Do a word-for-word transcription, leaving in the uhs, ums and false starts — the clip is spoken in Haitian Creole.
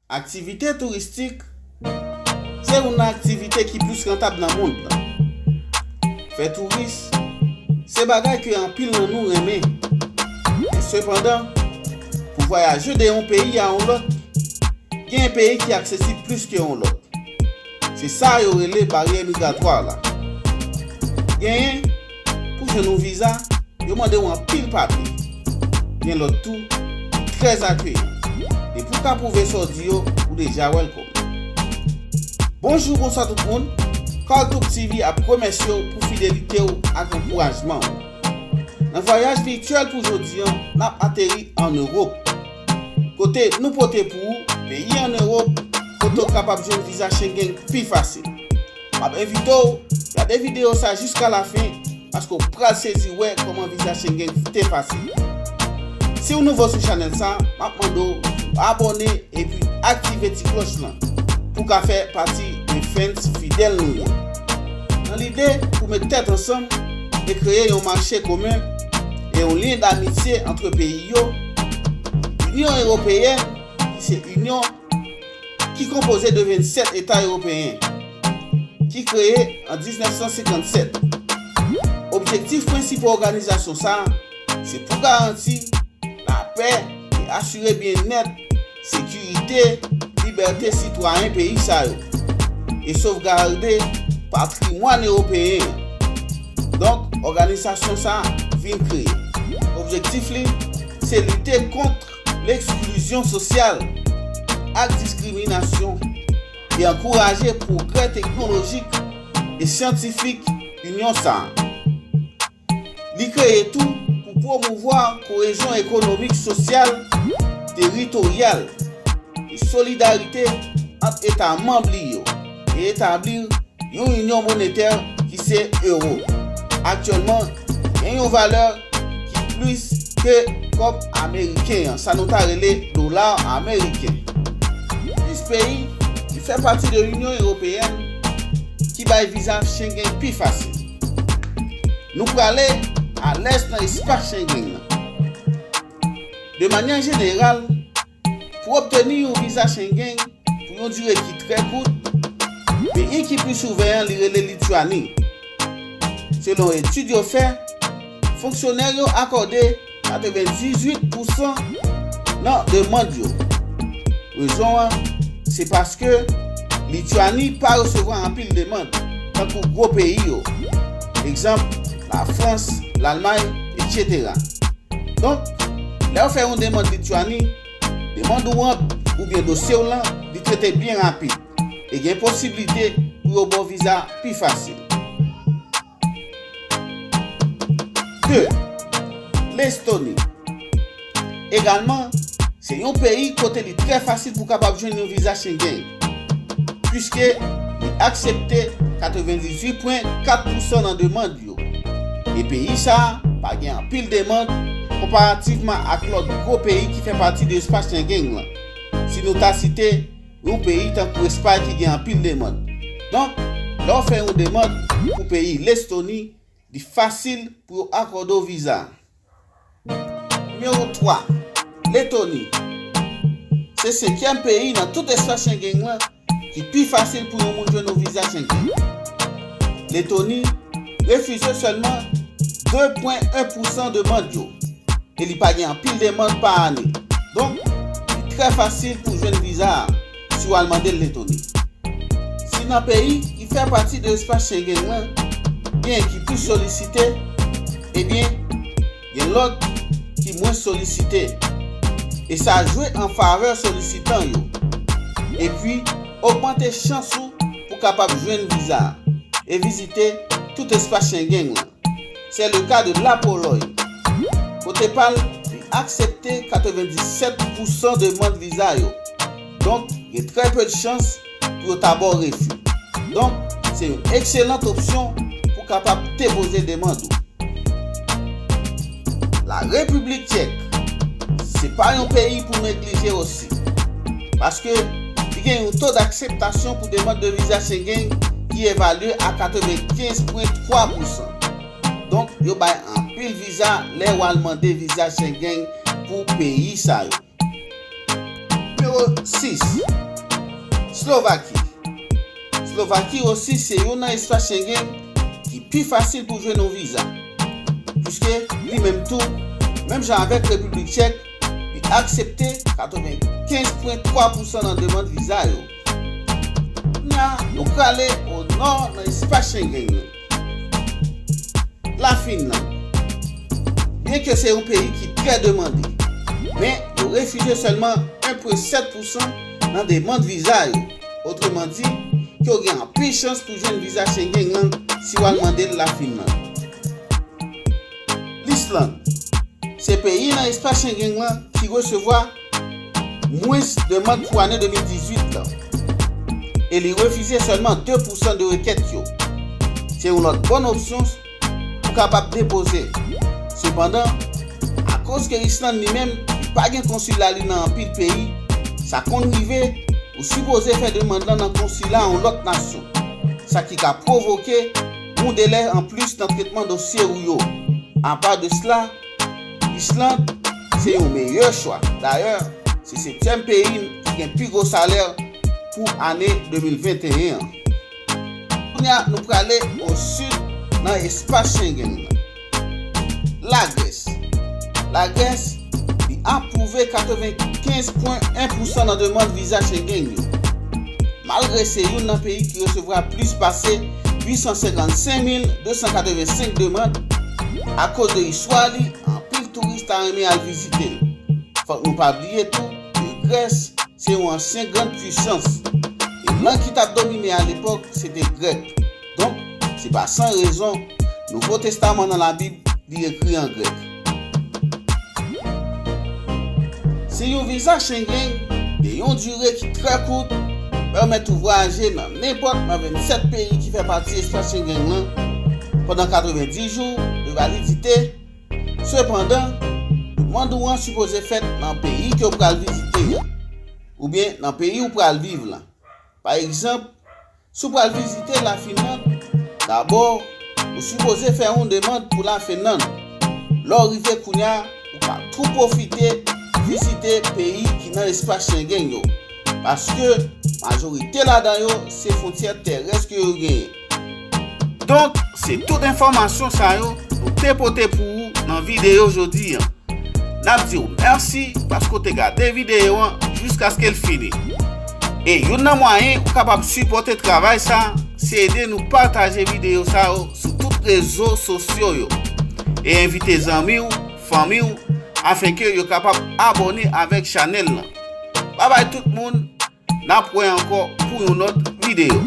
Aktivite touristik se youn nan aktivite ki plis rantab nan mond lan. Fè touris se bagay ke anpil nan nou renmen. Men sepandan, pou vwayaje de yon peyi a yon lòt, gen peyi ki aksesib plis ke yon lòt. Se sa yo rele baryè migratwa la. Genyen, pou jwenn yon viza, yo mande w anpil papye. Gen lòt tou ki trè akeyan. Depi w ka pwouve sa w di yo, ou deja welcome. Bonjou, bonswa tout moun. Carl Toop T V ap remèsye w pou fidelite w ak ankourajman w. Nan vwayaj vityèl pou jodi an, n ap ateri ann Ewòp. Kote nou pote pou ou peyi ann Ewòp kote w kapab jwenn viza Schengen pi fasil. M ap envite w gade videyo sa jiska lafen, paske w pral sezi wè kòman viza Schengen te fasil. Si w nouvo sou chanèl sa, m ap mande w pou abòne epi aktive ti klòch lan pou w ka fè pati de fans fidèl nou yo. Nan lide pou met tèt ansanm e kreye yon mache komen e yon lyen damitye ant peyi yo, Inyon Ewopeyèn, ki se inyon ki konpoze de vennsèt eta ewopeyen, ki kreye an diznèf san senkannsèt. Objektif prensipal òganizasyon sa a se pou garanti lapè e asire byennèt, sekirite, libète sitwayen peyi sa yo e sovgade patrimwàn ewopeyen an. Donk, òganizasyon sa a vin kreye. Objektif li se lite kont leksklizyon sosyal ak diskriminasyon e ankouraje pwogrè teknolojik e syantifik inyon sa a. Li kreye tou pou pwomouvwa koyezyon ekonomik, sosyal, teritoryal e solidarite ant eta manm li yo e etabli yon inyon monetè ki se ewo. Aktyèlman, gen yon valè ki plis ke kòb ameriken an, sa nou ta rele dola ameriken. Plis peyi ki fè pati de Inyon Ewopeyèn ki bay viza Schengen pi fasil. Nou prale a lès nan espas Schengen nan. De manyè jeneral, pou obteni yon viza Schengen pou yon dire ki trè kout, peyi ki plis ouvè an li rele Lityani. Selon etid yo fè, fonksyonè yo akòde katrevendizuit pousan nan demann yo. Rezon an, se paske Lityani pa resevwa anpil demann, tankou gwo peyi yo. Egzanp, Lafrans, Lalmay, etsetera. Donk, lè w fè yon demann Lityani, demann ou an oubyen dosye w lan, li trete byen rapid e gen posiblite pou yo ba w viza pi fasil. De, Lestoni. Egalman, se yon peyi kote li trè fasil pou kapab jwenn yon viza Schengen, piske li aksepte katrevendizuit pwen kat pousan nan demann yo. E peyi sa a pa gen anpil demann konparativman ak lòt gwo peyi ki fè pati de espas Schengen lan. Si nou ta site yon peyi tankou Espay ki gen anpil demann. Donk, lè w fè yon demann pou peyi Lestoni, li fasil pou yo akòde w viza. Nimewo twa, Letoni. Se senkyèm peyi nan tout espas Schengen lan ki pi fasil pou yon moun jwenn yon viza Schengen. Letoni refize sèlman de pwen en pousan demann yo e li pa gen anpil demann pa ane. Donk, li trè fasil pou jwenn viza a si w al mande l Letoni. Si nan peyi ki fè pati de espas Schengen lan, gen ki plis solisite, ebyen, gen lòt ki mwens solisite. E sa jwe an favè solisitan yo. Epi, ogmante chans ou pou kapab jwenn viza a e vizite tout espas Schengen lan. Se le ka de Lapolòy. Kote pa l, li aksepte katrevenndisèt pousan demann viza yo. Donk, gen trè pe de chans pou yo ta ba w refi. Donk, se yon ekselant opsyon pou kapab depoze demann ou. La Repiblik Tchèk, se pa yon peyi pou neglije osi. Paske li gen yon to d'akseptasyon pou demann de viza Schengen ki evalye a katrevenkenz pwen twa pousan. Donk, yo bay anpil viza lè w al mande viza Schengen pou peyi sa yo. Nimewo Sis. Slovaki. Slovaki osi se youn nan espas Schengen ki pi fasil pou jwenn yon viza. Piske li menm tou, menm jan avèk Repiblik Tchèk, li aksepte katrevenkenz pwen twa pousan nan demann viza yo. Kounye a, nou prale o nò nan espas Schengen nan. Lafinlann. Byenke se yon peyi ki trè demande, men yo refize sèlman en pwen sèt pousan nan demann viza yo. Otreman di, ke w gen anpil chans pou jwenn viza Schengen nan si w al mande l Lafinlann. Lislann. Se peyi nan espas Schengen lan ki resevwa mwens demann pou ane de mil dizuit lan. E li refize sèlman de pousan de rekèt yo. Se yon lòt bòn opsyon ou kapab depoze. Sepandan, akoz ke Islann li menm, li pa gen konsila li nan anpil peyi, sa konn rive, ou sipoze fè demann lan nan konsila yon lòt nasyon. Sa ki ka pwovoke yon delè anplis nan tretman dosye ou yo. Apa de sela, Islann se yon meyè chwa. Dayè, se setyèm peyi ki gen pi gwo salè pou ane de mil venteyen an. Kounye a, nou prale o sid nan espas Schengen nan. Lagrès. Lagrès, li apwouve katrevenkenz pwen en pousan nan demann viza Schengen yo. Malgre se youn nan peyi ki resevwa plis pase uit san senkannsenk mil de san katrevensenk demann, akoz de istwa li, anpil touris ta renmen al vizite l. Fòk nou pa bliye tou ke Grès se yon ansyen grann pwisans, e lang ki t ap domine alepòk se te grèk. Donk, se pa san rezon Nouvo Testaman nan Labib li ekri an grèk. Si yon viza Schengen gen yon dire ki trè kout pèmèt ou vwayaje nan nenpòt nan vennsèt peyi ki fè pati espas Schengen lan pandan katrevendis jou de validite, sepandan, demann ou an sipoze fèt nan peyi ke w pral vizite an, oubyen nan peyi ou pral viv lan. Pa egzanp, si w pral vizite Lafinlann, dabò, ou sipoze fè yon demann pou Lafinlann. Lè w rive kounye a, ou ka tou pwofite vizite peyi ki nan espas Schengen yo, paske majorite ladan yo se fwontyè terès ke yo genyen. Donk, se tout enfòmasyon sa yo nou te pote pou ou nan videyo jodi an. N ap di w mèsi paske w te gade videyo an jiskaske l fini. E youn nan mwayen ou kapab sipòte travay sa, se ede nou pataje videyo sa yo sou tout rezo sosyo yo. E envite zanmi w, fanmi w, afenke yo kapab abòne avèk chanèl lan. Babay tout moun, n ap wè ankò pou yon lòt videyo.